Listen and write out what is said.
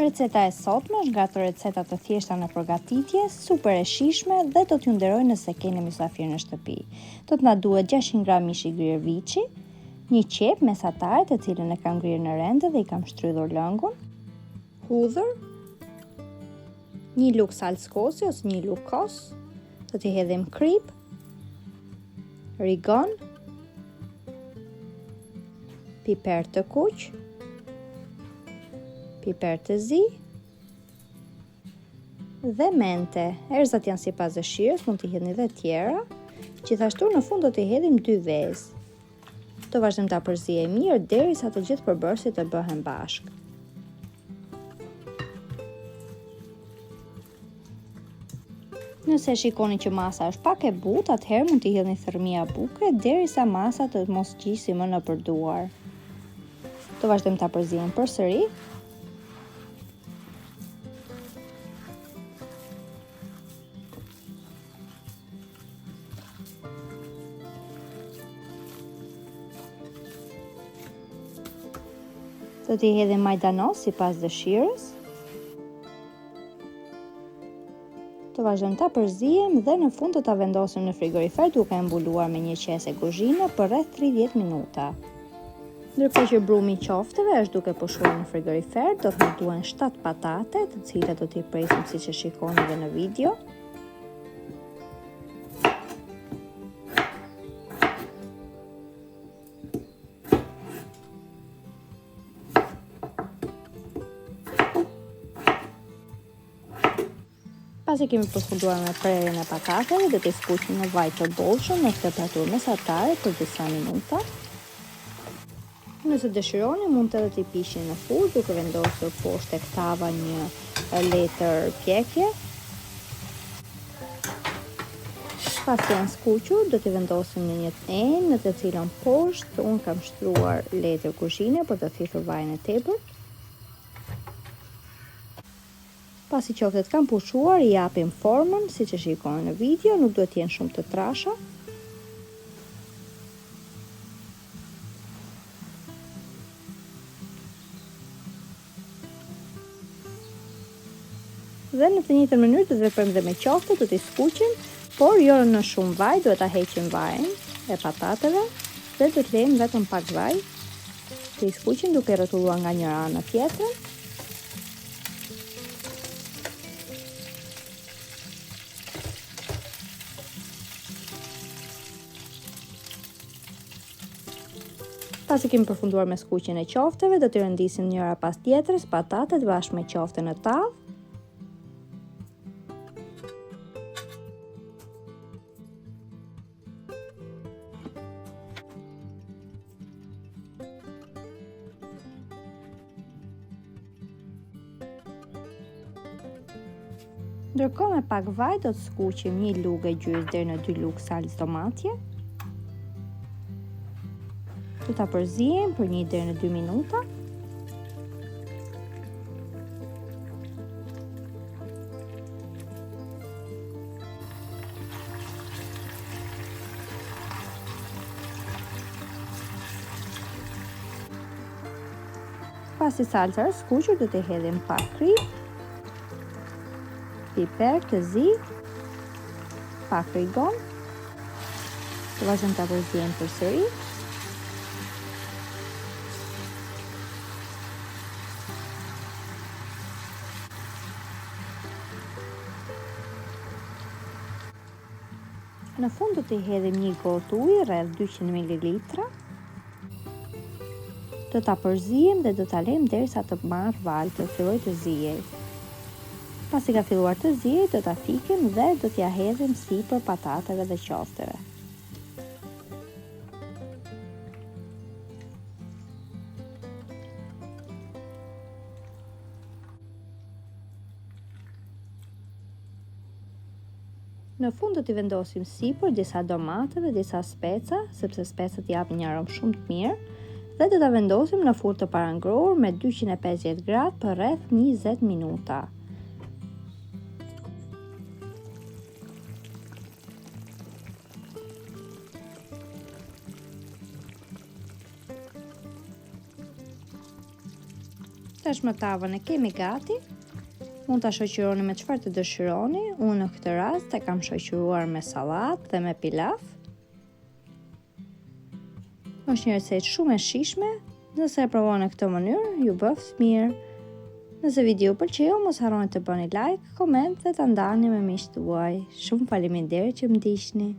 Receta e sotme është nga ato receta të thjeshta në përgatitje, super e shijshme dhe do t'ju nderojë nëse keni mysafir në shtëpi. Do të na duhet 600 gram mish i grirë viçi, një qepë mesatare të cilën e kam grirë në rende dhe i kam shtrydhur lëngun, hudhër, një lugë salcë kosi ose një lugë kos, do t'i hedhim kripë, rigon, piper të kuq, piper të zi dhe mente. Erëzat janë sipas dëshirës, mund t'i hidhni dhe tjera. Gjithashtu në fund do t'i hedhim dy vezë. Do vazhdojmë ta përziejmë mirë derisa të gjithë përbërësit të bëhen bashkë. Nëse shikoni që masa është pak e butë, atëherë mund t'i hidhni thërrmija buke derisa masa të mos ngjisë më nëpër duar. Do vazhdojmë ta përziejmë përsëri. Do t'i hedhim majdanoz sipas dëshirës. Do vazhdojmë ta përziejmë dhe në fund do ta vendosim në frigorifer duke e mbuluar me një qese kuzhine për rreth 30 minuta. Ndërkohë që brumi i qofteve është duke pushuar në frigorifer, do të na duhen 7 patate, të cilat do t'i presim siç e shikoni dhe në video. Pasi kemi përfunduar me prerjen e patateve, do t'i skuqim në vaj të bollshëm në temperaturë mesatare për disa minuta. Nëse dëshironi, mund edhe t'i piqni në furrë duke vendosur poshtë tek tava një letër pjekje. Pasi janë skuqur, do t'i vendosim në një enë në të cilën poshtë unë kam shtruar letër kuzhine për të thithur vajin e tepërt. Pasi qoftet kanë pushuar, i japim formën, siç e shikoni në video, nuk duhet të jenë shumë të trasha. Dhe në të njëjtën mënyrë do të veprojmë dhe me qoftet, do t'i skuqim, por jo në shumë vaj, duhet ta heqim vajin e patateve dhe do të lejmë vetëm pak vaj. T'i skuqim duke rrotulluar nga njëra anë në tjetrën. Pasi kemi përfunduar me skuqjen e qofteve, do t'i rendisim njëra pas tjetrës patatet bashkë me qofte në tavë. Ndërkohë me pak vaj do të skuqim një lugë e gjysë deri në dy lugë salcë domatje. Do ta përziejmë për një deri në 2 minuta. Pasi salca është skuqur, do t'i hedhim pak kripë, piper të zi, pak rigon, të vazhdojmë ta përziejmë përsëri. Në fund do t'i hedhim një gotë ujë rreth 200 ml. Do ta përziejmë dhe do ta lejmë derisa të marrë valë, të fillojë të ziejë. Pasi ka filluar të ziejë, do ta fikim dhe do t'ia hedhim sipër patateve dhe qofteve. Në fund do t'i vendosim sipër disa domate dhe disa speca, sepse specat japin një aromë shumë të mirë, dhe do ta vendosim në furrë të parangrohur me 250 gradë për rreth 20 minuta. Tashmë tavën e kemi gati. Mund ta shoqëroni me çfarë të dëshironi. Unë në këtë rast e kam shoqëruar me sallatë dhe me pilaf. Është një recetë shumë e shijshme. Nëse e provoni në këtë mënyrë, ju bëftë mirë. Nëse video ju pëlqeu, mos harroni të bëni like, koment dhe ta ndani me miqtë tuaj. Shumë faleminderit që më ndiqni.